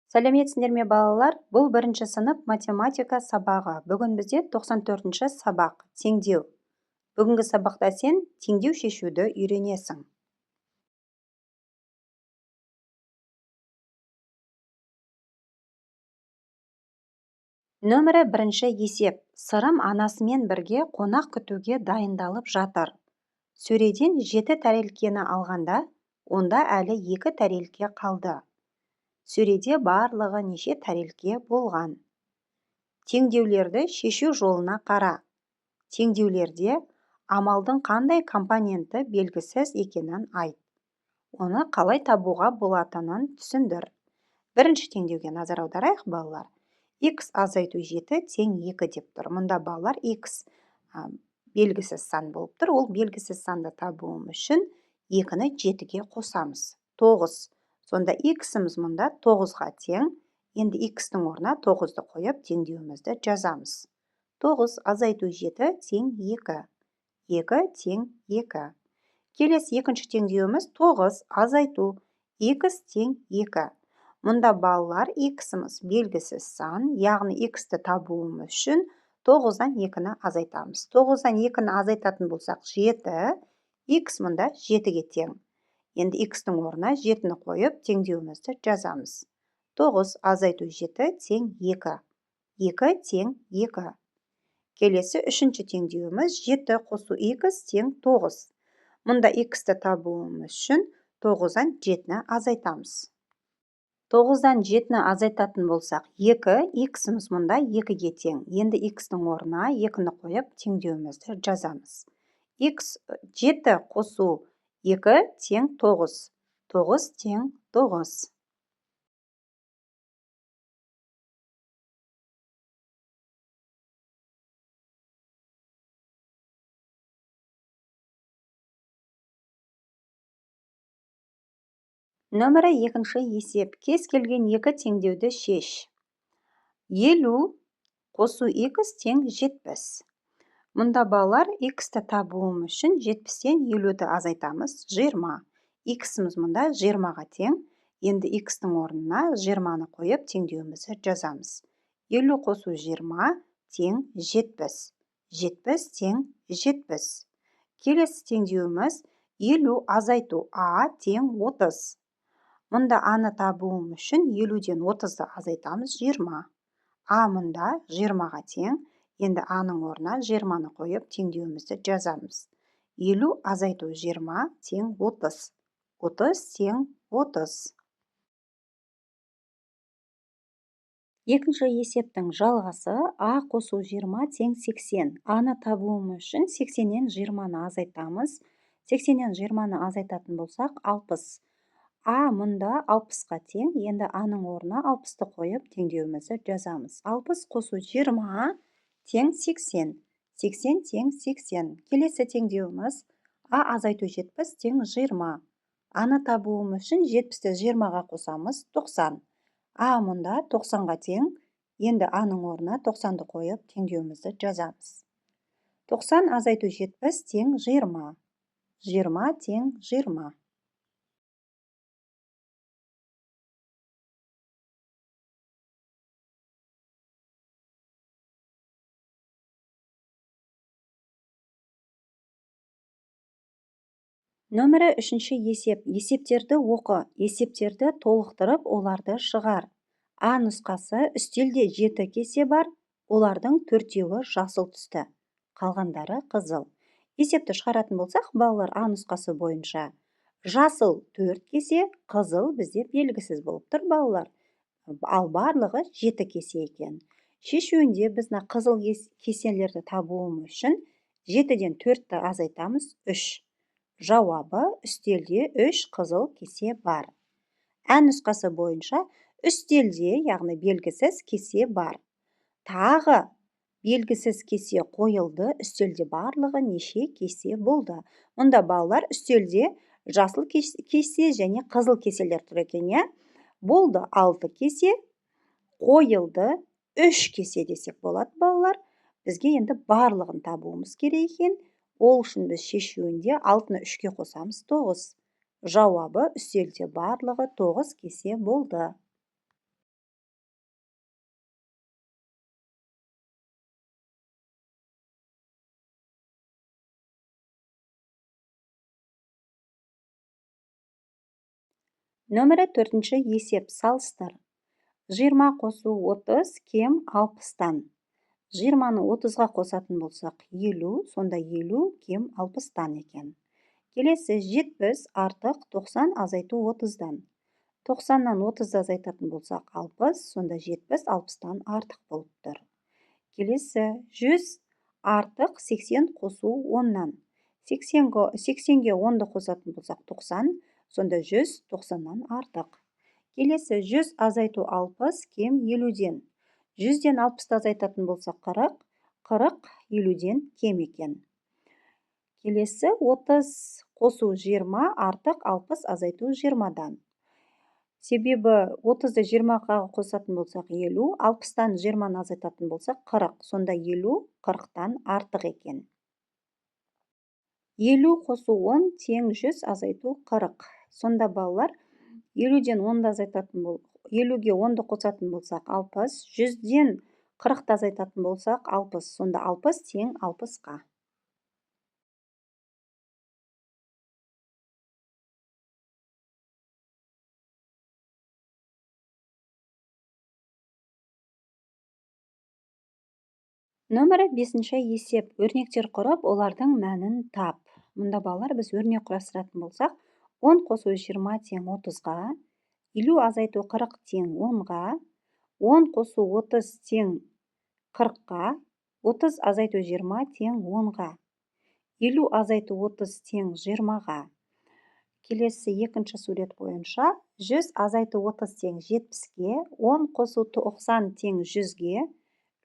Сәлеметсіңдер ме, балалар? Бұл бірінші сынып математика сабағы. Бүгін бізде 94-ші сабақ, теңдеу. Бүгінгі сабақта сен теңдеу шешуді үйренесің. Нөмірі бірінші есеп. Сырым анасымен бірге қонақ күтуге дайындалып жатыр. Сөреден 7 тәрелкені алғанда, онда әлі 2 тәрелке қалды. Сөреде барлығы неше тәрелке болған? Теңдеулерді шешу жолына қара. Теңдеулерде амалдың қандай компоненті белгісіз екенін айт. Оны қалай табуға болатынын түсіндір. Бірінші теңдеуге назар аударайық, балалар. X азайту 7 тең 2 деп тұр. Мұнда балалар X белгісіз сан болып тұр. Ол белгісіз санды табуым үшін 2-ні 7-ге қосамыз. 9. Сонда X-іміз мұнда 9-ға тең. Енді X-тің орнына 9-ды қойып теңдеуімізді жазамыз. 9 азайту 7 тең 2. 2 тең 2. Келесі екінші теңдеуіміз 9 азайту X тең 2. Мұнда балалар X-іміз белгісіз сан, яғни X-ті табуымыз үшін 9-дан 2-ні азайтамыз. 9-дан 2-ні азайтатын болсақ 7, X мұнда 7-ге тең. Енді X-тің орнына 7-ні қойып теңдеуімізді жазамыз. 9 азайту 7 тең 2. 2 тең 2. Келесі үшінші теңдеуіміз 7 қосу X тең 9. Мұнда X-ті табуымыз үшін 9-дан 7-ні азайтамыз. 9-дан 7-ні азайтатын болсақ 2, X-іміз мұнда 2-ге тең. Енді X-тің орнына 2-ні қойып теңдеуімізді жазамыз. X 7 қосу 2 тең 9. 9 тең 9. Нөмірі екінші есеп. Кез келген екі теңдеуді шеш. 50 қосу X тең 70. Мұнда балалар X-ті табуым үшін 70-тен 50-ді азайтамыз, 20. X-іміз мұнда 20-ға тең. Енді X-тің орнына 20-ны қойып теңдеуімізді жазамыз. 50 қосу 20 тең 70. 70 тең 70. Келесі теңдеуіміз 50 азайту А тең 30. Мұнда А-ны табуым үшін 50-ден 30-ды азайтамыз, 20. А мұнда 20-ға тең. Енді А-ның орнына 20-ны қойып теңдеуімізді жазамыз. 50 азайту 20 тең 30. 30 тең 30. Екінші есептің жалғасы А қосу 20 тең 80. А-ны табуым үшін 80-нен 20-ны азайтамыз. 80-нен 20-ны азайтатын болсақ 60. А мұнда 60-қа тең. Енді А-ның орнына 60-ты қойып теңдеуімізді жазамыз. 60 қосу 20 тең 80. 80 тең 80. Келесі теңдеуіміз А азайту 70 тең 20. А-ны табуым үшін 70-ті 20-ға қосамыз, 90. А мұнда 90-ға тең. Енді А-ның орнына 90-ды қойып теңдеуімізді жазамыз. 90 азайту 70 тең 20. 20 тең 20. Нөмірі үшінші есеп. Есептерді оқы, есептерді толықтырып, оларды шығар. А нұсқасы үстелде 7 кесе бар, олардың 4-еуі жасыл түсті, қалғандары қызыл. Есепті шығаратын болсақ, балалар, А нұсқасы бойынша жасыл 4 кесе, қызыл бізде белгісіз болып тұр, балалар. Ал барлығы 7 кесе екен. Шешуінде біз мына қызыл кеселерді табуымыз үшін 7-ден 4-ті азайтамыз, 3. Жауабы үстелде 3 қызыл кесе бар. Ә нұсқасы бойынша үстелде, яғни белгісіз кесе бар. Тағы белгісіз кесе қойылды, үстелде барлығы неше кесе болды? Мұнда балалар үстелде жасыл кесе және қызыл кеселер тұр екен, иә? Болды 6 кесе, қойылды 3 кесе десек болады, балалар. Бізге енді барлығын табуымыз керек екен. Ол үшін біз шешуінде 6-ны 3-ке қосамыз, 9. Жауабы үстелде барлығы 9 кесе болды. Нөмірі 4-ші есеп салыстыр. 20 қосу 30 кем 60-тан. 20-ны 30-ға қосатын болсақ 50, сонда 50 кем 60-тан екен. Келесі 70 артық 90 азайту 30-дан. 90-нан 30-ды азайтатын болсақ 60, сонда 70 60-тан артық болып тұр. Келесі 100 артық 80 қосу 10-нан. 80-ге 10-ды қосатын болсақ 90, сонда 100 90-нан артық. Келесі 100 азайту 60 кем 50-ден. 100-ден 60-ты азайтатын болсақ 40, 40 50-ден кем екен. Келесі 30 қосу 20 артық 60 азайту 20-дан. Себебі 30-ды 20-ға қосатын болсақ 50, 60-тан 20-ны азайтатын болсақ 40, сонда 50 40-тан артық екен. 50 қосу 10 тең 100 азайту 40. Сонда балалар 50-ден 10-ды азайтатын бол, 50-ге 10-ды қосатын болсақ 60, 100-ден 40-ты азайтатын болсақ 60, сонда 60 тең 60-қа. Нөмірі 5-ші есеп. Өрнектер құрып, олардың мәнін тап. Мұнда балалар біз өрнек құрастыратын болсақ, 10 қосу 20 тең 30-ға, 50 азайту 40 тең 10-ға, 10 қосу 30 тең 40-қа, 30 азайту 20 тең 10-ға, 50 азайту 30 тең 20-ға. Келесі екінші сурет бойынша 100 азайту 30 тең 70-ге, 10 қосу 90 тең 100-ге,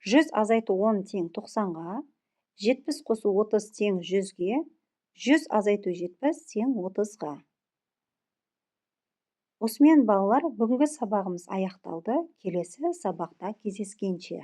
100 азайту 10 тең 90-ға, 70 қосу 30 тең 100-ге, 100 азайту 70 тең 30-ға. Осымен балалар бүгінгі сабағымыз аяқталды. Келесі сабақта кездескенше.